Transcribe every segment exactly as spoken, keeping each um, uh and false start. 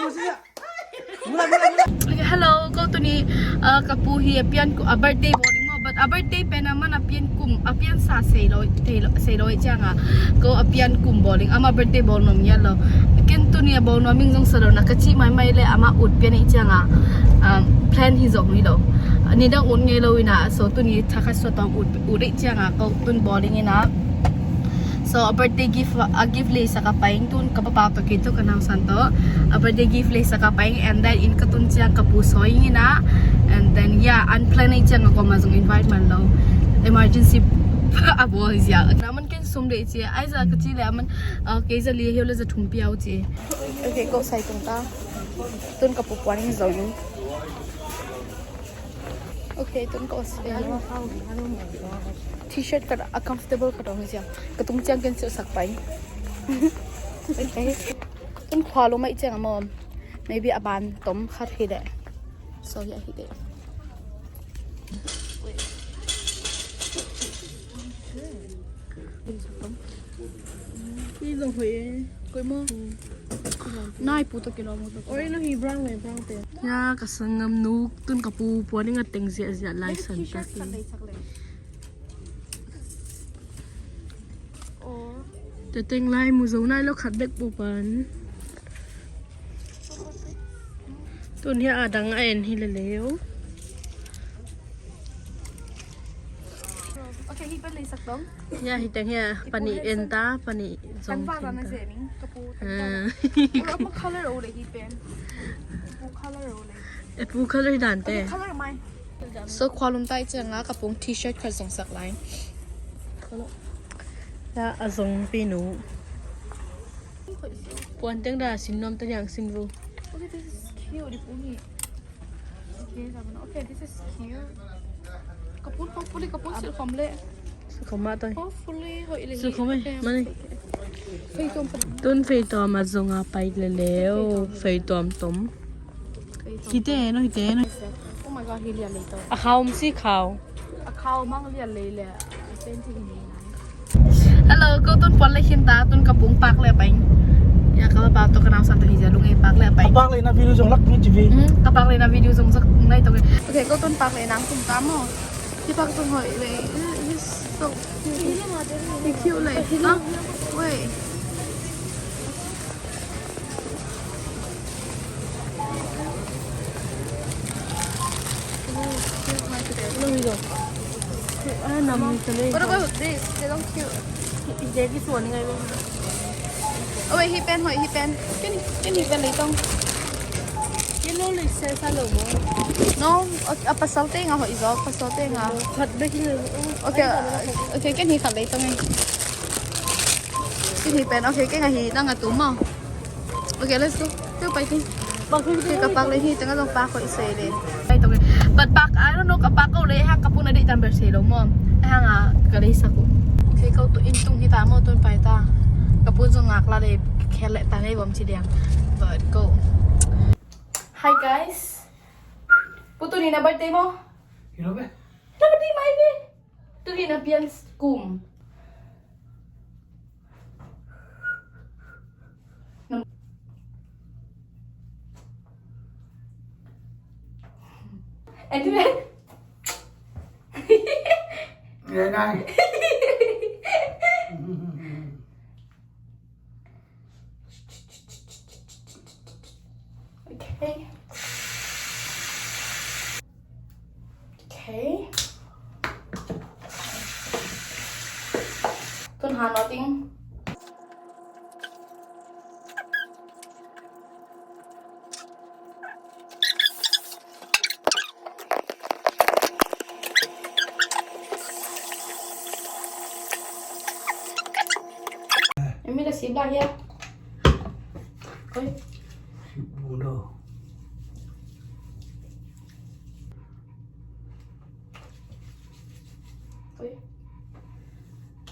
Okay, hello, ko tuni, uh, ka pu hi a pian kum, a birthday bawl ding maw, but a birthday pen a man a pian kum, a pian sa sei lo, thei lo, sei lo i cianga, ko a pian kum bawl ding, ama birthday bawl nuam ngiat lo. Ken tuni a bawl nuam ing zong sa lo na, ka cih maimai le ama ut pian i cianga, um, plan hi zong hi lo. Nidang ut ngei lo ina, so tuni thakhat sua tawm ut, ut i cianga, ko tun bawl ding ina. So a birthday gift, a gift leisak a pai ing tun ka papa tawh kei tawh ka nausan tawh a birthday gift leisak a pai ing, and then inn ka tun ciang ka pu sawi ing ina, and then yeah, unplanned ei ciang a koma zong invite man lo, emergency a bawl zia. Na man ken sum dei ci ai za ka ci le a man, uh, kei za li hiau le za thum piau ci. Okay, ko sai tung ta. Tun ka pu puan ing zong. Okay, tun ka Australia. T-shirt ka a comfortable ka dong siam. Ka tung ciang ken silsak pai. Okay. Tun khua lo mai ciang mo. Maybe a ban tom khat hi de. So yeah, hi de. Hi zong hoi e. Koi mo. Nai pu to kilo mo to. Oi, no hi brown le brown te. Ya, ka sanggam nu tun ka pu puan ing a teng ziahziah lai san ta hi. Te teng lai mu zo nai lo khat bek pu pan. Tun hi a dang a en hi le leo. Okay, hi pan leisak dong. Ya, hi teng hi a pani en ta, pani zong kan va ken na ta. Zem ing, ka pu. Ah. Ura pa color o le hi pen. Pu color o le. E pu color dan te. Okay, color mai. So khua lum tai cianga ka pung t-shirt khat zong sak lai. Ya, a zong pi nu. Puan teng da sin nuam ta niang sin vo. Okay, this is cute, di pu hi. Okay, this is cute. Ka pun, hopefully ka pun silh khom le. Silh khom mah toi. Hopefully hoih le hi. Silh khom e, okay, mani. Fei tuam pa. Tun fei tuam a zong a pai le leo. Fei tuam tom. Fei tuam. Hi te no, hi te no. Oh my God, hi lian lei to. A khau om si khau. A khau mang lian lei le. A sen ti hi ni. Hello, ko tun puan le khin ta, tun ka pung pak le a pai. Ya, ka pa to ka nausan to hi zia lung e, pak le a pai. A pak le na video zong lak ni ci vi. Hmm, ka pak le na video zong zak nai to. Okay, ko tun pak le nang tum ta mo. Hi pak tun hoi le. It's so cute. Hi cute le. Huh? Wait. What about this? They don't cute. Oh wait, hi pen, hoi, hi pen. Ken, ken hi pen lei tong. Ken lo lei se sa lo mo. No, a, a pasal te nga hoi zo, pasal te nga. Khat bek hi lo. Okay, okay, ken hi khat lei tong e. Ken hi pen, okay, ken nga hi tang a tu mo. Okay, let's go. Teu pai ting. Pak hi. Ka pak le hi teng a zong pak hoih sei le. Pai tong e. But pak, I don't know, ka pak ko le hang ka pun a deih tam ber sei lo mo. Hang a ka lei sak uh. Okay, ko tu inn tung hi ta mo, tun pai ta. Ka pun zong ngak la le, khel le ta nei bom ci diang. But go. Hi guys. Pu, tuni na birthday mo? Hi lo ve. Na birthday mai ve. Tuni na pian kum. Okay. Okay. Tun han lo ting. Emi la sip la hia. Oi. Sip bu do. Oi.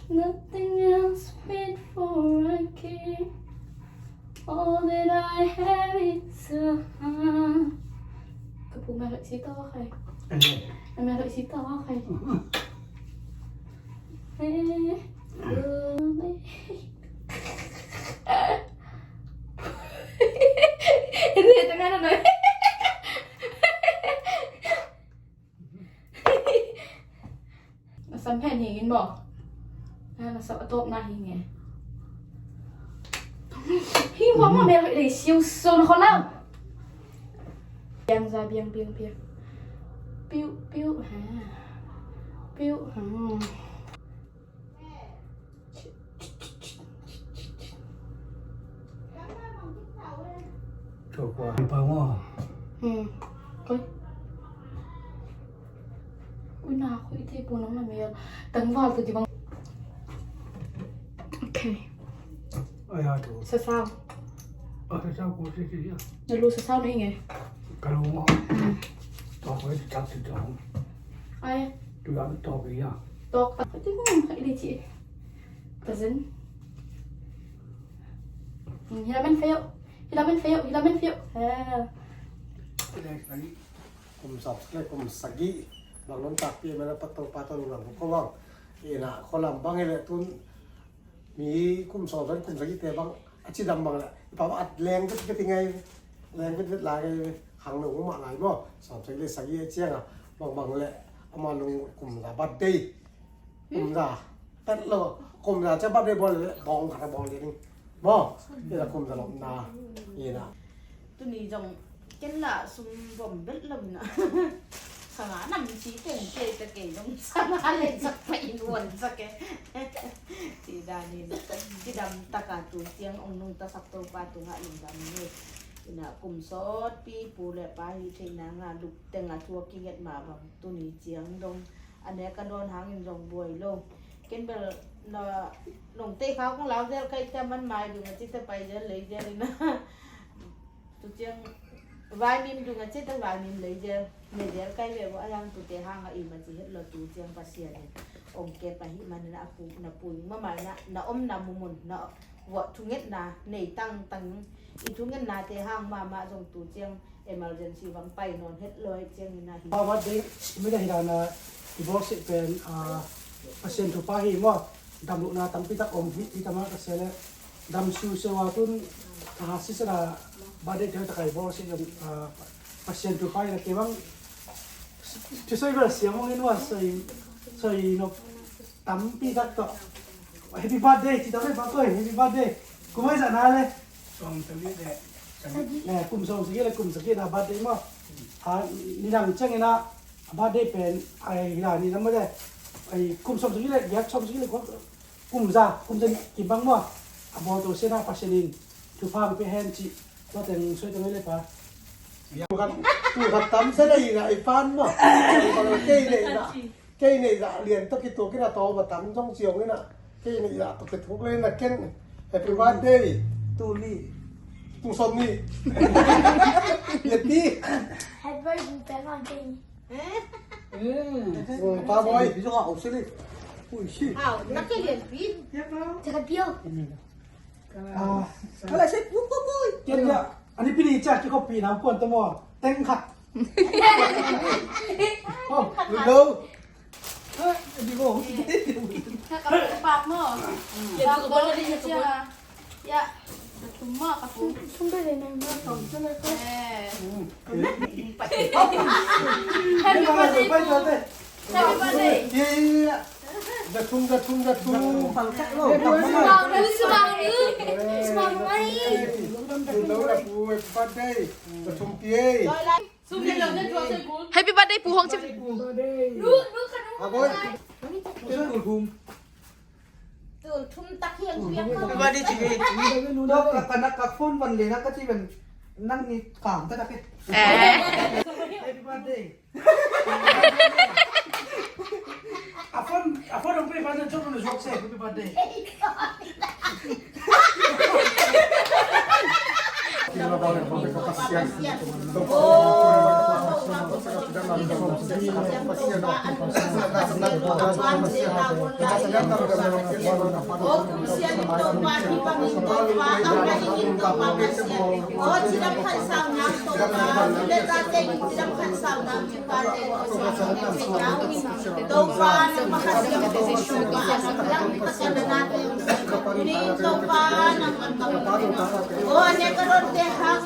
Nothing else fit for a king. All that I have is a heart. Ka pu mel hoih si to khai. Ane. Mel hoih si to khai. Eh. Na sam hen hi in maw? Na, na sam a tawpna hi nge. Hi hua maw, mel hoih lei siu so na khol lau. Biang za, biang, biang, biang. Piu, piu, ha. Piu, ha. Tua kua, ang pau maw? Hmm. Koi. Ui, na koi te pu nong na mel. Tangval tu di bang. Okay. Ai, ai, tu. Sasau. Ah, sasau ko si si ya. Na lu sasau ni nge. Ka lu maw. Hmm. Tua koi tak si tua. Ai. Tu la tua koi ya. Tok. Ti ko ngai di ci. Present. Hmm, hilamen feo. Hilamen feo, hilamen feo. Ha. Kum sawm le kum sagih bang nong takpi mena patong patong lang ko bang. Ina ko lam bang ile tun mi kum sawm le kum sagih te bang a cidam bang le i pa bang at leng vet vet ngai leng vet vet la ngai hang no ma lai mo sawm sagih le sagih ciang a bang bang le ama lung kum la birthday. Kum za pet lo kum za cia birthday bawl le bawng khat a bawl le ning. Maw, ina kum za lawmna ina. Tuni zong ken lah sum vom belh lo ina. Sanga nam ci teng te ta kei zong sanga le zak pa in won zak e. Ci dan in cidam taka tu ciang ong nungta sak Topa tungah lungdam ni. Ina kum sawtpi pu le pa hi theihna nga lup teng a thu a kinget ma bang tuni ciang dong a nek a dawn hangin zong buai lo. Ken bel na nong tei khau kong lau zel kai tia man mai dung a ci ta pai zel lei zel ina. Tu ciang vaimim dung a ci ta vaimim lei zel ne zel kai ve vo a yang tu te hang a im a ci het lo tu ciang Pasian in ong kep a hi man ina a pu na pu ing ma mai na na om na mumun na vo thungetna nei tang tang i thungetna te hang mama zong tu ciang emergency bang pai nawn het lo hi ciangin a hi. Papa ding mi da hi dana i bawlsih pen a Pasian thupha hi maw. Damlohna tampi tak om hi hi tama ka se le dam siu siu a tun ka ha sisena birthday te taka i bawlsih zong a Pasian thupha hi na ke bang. Thusoi bel siam ong in wa soi soi no tampi tak tawh. Happy birthday ci tawh le pa koi happy birthday. Kum ai zana le. Sawm sagih le sagih. Ne kum sawm sagih le kum sagih na birthday maw. A nidang ciangin a birthday pen ai hila ni lam maw le. Ai kum sawm sagih le giat sawm sagih le kum za kum za nih kim bang maw. A bawl to siana Pasian in thupha ang pe hen ci. Tua teng soi teng ai le pa. Tu khat tu khat tam se le ina i pan maw. Kei le ina. Kei neih zah lian tawh kituak in a tawm a tam zong ciong in a kei neih zah tawh kituak le in a ken happy birthday. Tuni tung sawm ni. Happy birthday. Pa boy. Ui si. Hau na kei lian pi. Cakap pio. Kala se pu pu pu. Ken ya. Ani pini cha ki kopi na kuan tamo. Teng khat. Oh, go. Ka kapuk pak maw? Ya, kapuk. Sum bel le nang maw. Eh. Happy birthday. Happy birthday. Za thum, za thum, za thum. Sumang, sumang, sumang. Happy birthday. Za thum pi ei. Happy birthday Pu Hong Cip. Tul thum tak hiang piak ko. Happy birthday Cip. Ka nak ka phone ban le na ka ci ban nang ni kam ta tak. Happy birthday. A phone a phone ang pe ban na chok na jok se happy birthday.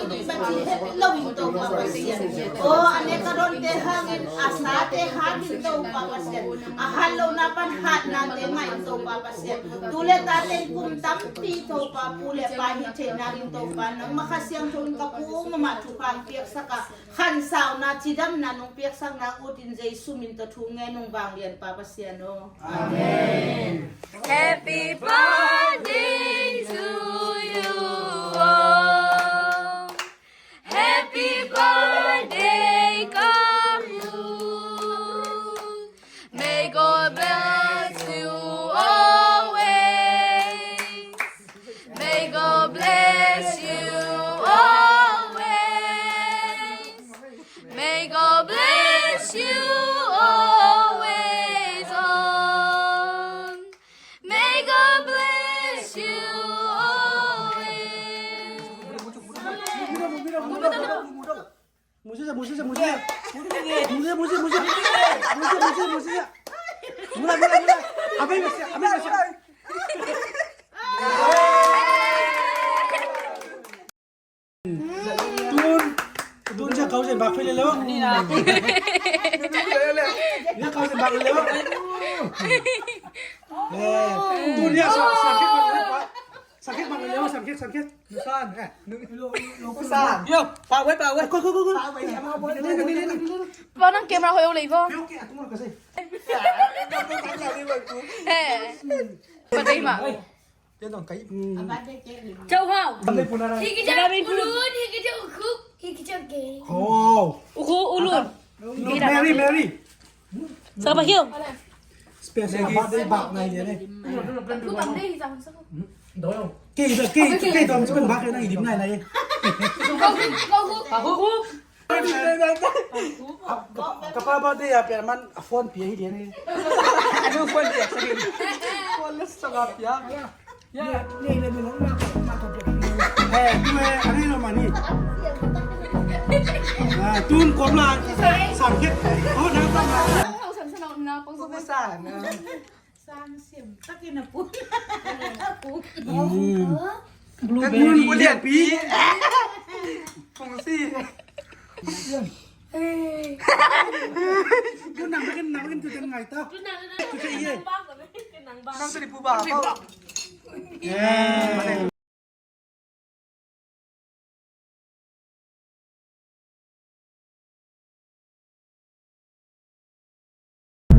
Lo in Topa Pasian. O, a nek a donte hangin a sate hatin Topa Pasian. A hat lohna pan hatnate ngah in Topa Pasian. Tu le taten kum tampi Topa pu le pa hi theihna ding Topa nangmah Kha Siangtho in ka pu mahmah thupha piaksak a, khansauna cidamna nong piaksak nang ut in Jesu min tawh thu ngen ung vanglian Pa Pasian aw. Amen. Happy birthday to you. Happy birthday, Kam Lun. May God bless you always. May God bless you always. May God bless you always, oh. May God bless you always. Mula, mula, mula. Mula, mula, mula. Mula, mula, mula. Abang, abang, abang. Tun, tun siang kau zen bak phei le lo. Siang kau zen bak phei le lo. Eh, tun siang sa, sa kek bak le lo. Sa kek bak le lo, sa kek, sa kek. Nusan, eh, nu, nusan. Yo, pa wei, pa wei. Kau, kau, kau, kau. Pa wei, pa wei. Ba nang camera hoih lo le bo. Yo, okay, aku mau kasih. Eh. Patay ma. Châu Hau. Hi ki châu Ulun, hi ki châu Khuk, hi ki châu Gay. Oh. Ukhu Ulun. Mary, Mary. Sa ba hiu. Special birthday bak nai dia ni. Kei, kei, kei dong cuman bak nai dim nai nai. Ka pa birthday a pia man a phone pia hi dia ni. A nu phone pia sa hi. Phone le sa ga pia. Eh, tu eh, a ni lo mani. Ah, tun kom la. Sang kek. Oh, nang sang la. Sang siam takin a pun. Blueberry. Blueberry. Kung si. Hey. Nang sa di pu ba. Yeah.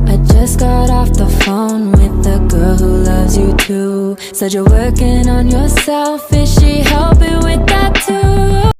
I just got off the phone with the girl who loves you too. Said you're working on yourself, is she helping with that too?